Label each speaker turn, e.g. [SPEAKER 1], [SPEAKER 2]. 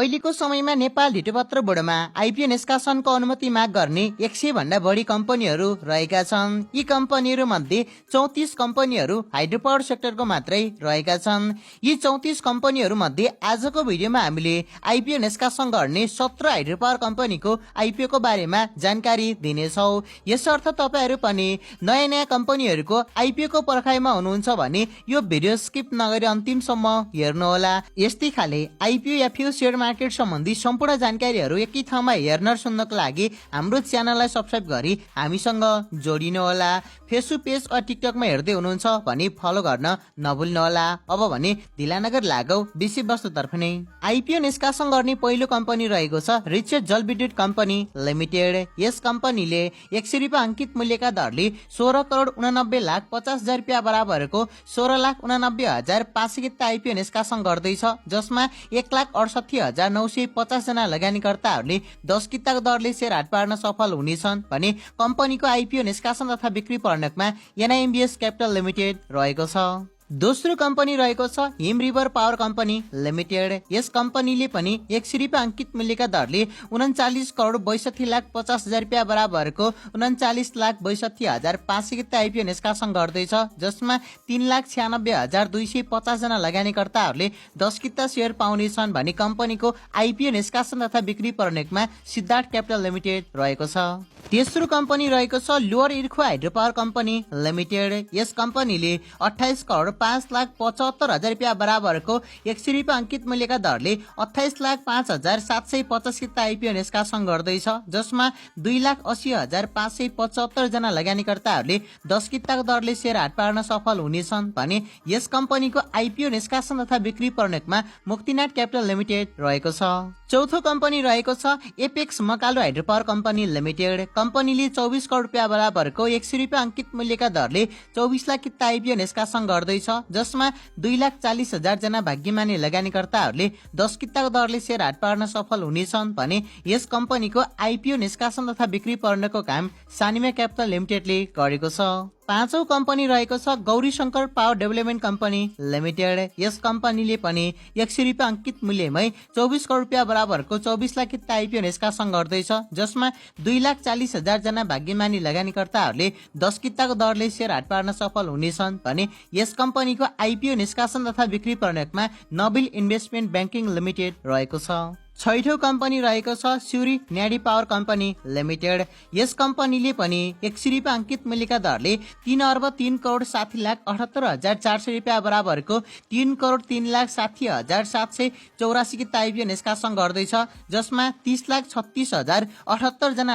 [SPEAKER 1] अहिलेको समयमा नेपाल धितोपत्र बोर्डमा आइपिओ निष्कासनको अनुमति माग गर्ने 100 भन्दा बढी कम्पनीहरू रहेका छन्। यी कम्पनीहरू मध्ये 34 कम्पनीहरू हाइड्रोपावर सेक्टरको मात्रै रहेका छन्। यी 34 कम्पनीहरू मध्ये आजको भिडियोमा हामीले आइपिओ निष्कासन गर्ने 17 हाइड्रोपावर कम्पनीको आइपिओ को बारेमा जानकारी दिनेछौँ। यसर्थ तपाईहरू पनि नयाँ कम्पनीहरूको आइपिओ को पर्खाइमा हुनुहुन्छ भने यो भिडियो स्किप नगरी अन्तिमसम्म हेर्नुहोला। यस्तै खाले आइपिओ या फ्युचर शेयर मार्केट सम्बन्धी सम्पूर्ण जानकारीहरू एकै ठाउँमा हेर्न र सुन्नको लागि हाम्रो च्यानललाई सब्स्क्राइब गरी हामीसँग जोडिनुहोला। फेसबुक पेज वा टिकटकमा हेर्दै हुनुहुन्छ भने फलो गर्न नभुल्नुहोला। अब भने ढिला नगर लागौ विषय वस्तुतर्फ नै। आइपिओ निष्कासन गर्ने पहिलो कम्पनी रहेको छ रिचर्ड जलविद्युत कम्पनी लिमिटेड। यस कम्पनीले 100 रुपियाँ अंकित मूल्यका दरले 16,89,50,000 रुपियाँ बराबरको 16,89,500 किता आइपिओ निष्कासन गर्दैछ, जसमा 1,68,950 जना लगानीकर्ताहरूले 10 किताको दरले शेयर हाट पार्न सफल हुनेछन् भने कम्पनीको आइपिओ निष्कासन तथा बिक्री प्रणालीमा एनआइएमबीएस क्यापिटल लिमिटेड रहेको छ। दोस्रो कम्पनी रहेको छ हिम रिभर पावर कम्पनी लिमिटेड। यस कम्पनीले पनि 100 रुपियाँ अंकित मूल्यका दरले 39,62,50,000 रुपियाँ बराबरको 39,62,500 किता आइपिओ निष्कासन गर्दैछ, जसमा 3,96,250 जना लगानीकर्ताहरूले 10 किता शेयर पाउनेछन् भने कम्पनीको आइपिओ निष्कासन तथा बिक्री प्रणालीमा सिद्धार्थ क्यापिटल लिमिटेड रहेको छ। तेस्रो कम्पनी रहेको छ लोअर इर्खु हाइड्रोपावर कम्पनी लिमिटेड। यस कम्पनीले 28,05,75,000 रुपियाँ बराबरको 100 रुपियाँ अंकित मूल्यका दरले 28,05,750 किता आइपिओ निष्कासन गर्दैछ, जसमा 2,80,575 जना लगानीकर्ताहरूले 10 किताको दरले शेयर हाट पार्न सफल हुनेछन् भने यस कम्पनीको आइपिओ निष्कासन तथा बिक्री प्रणालीमा मुक्तिनाथ क्यापिटल लिमिटेड रहेको छ। चौथो कम्पनी रहेको छ apex Makalu hydropower company limited. कम्पनीले 24 करोड रुपियाँ बराबरको 100 रुपियाँ अंकित मूल्यका दरले 24 लाख किता आइपिओ निष्कासन गर्दैछ, जसमा 2,40,000 जना भाग्यमानी लगानीकर्ताहरूले 10 किताको दरले शेयर हाट पार्न सफल हुनेछन् भने यस कम्पनीको आइपिओ निष्कासन तथा बिक्री पर्नको काम सानिमा क्यापिटल लिमिटेडले गरेको छ। पाँचौं कम्पनी रहेको छ Gauri Shankar power development company limited. यस कम्पनीले पनि 100 रुपियाँ अंकित मूल्यमै 24 करोड रुपियाँ बराबरको 24 लाख किता आइपिओ निष्कासन गर्दैछ, जसमा 2,40,000 जना भाग्यमानी लगानीकर्ताहरूले 10 किताको दरले शेयर हाट पार्न सफल हुनेछन् भने यस कम्पनीको आइपिओ निष्कासन तथा बिक्री प्रणालीमा नबिल इन्भेस्टमेन्ट ब्याङ्किङ लिमिटेड रहेको छ। छैठौं कम्पनी रहेको छ स्युरी न्याडी पावर कम्पनी लिमिटेड। यस कम्पनीले पनि 100 रुपियाँ अंकित मूल्यका दरले 3,03,60,78,400 रुपियाँ बराबरको 3,03,60,784 किता आइपिओ निष्कासन गर्दैछ, जसमा 30,36,078 जना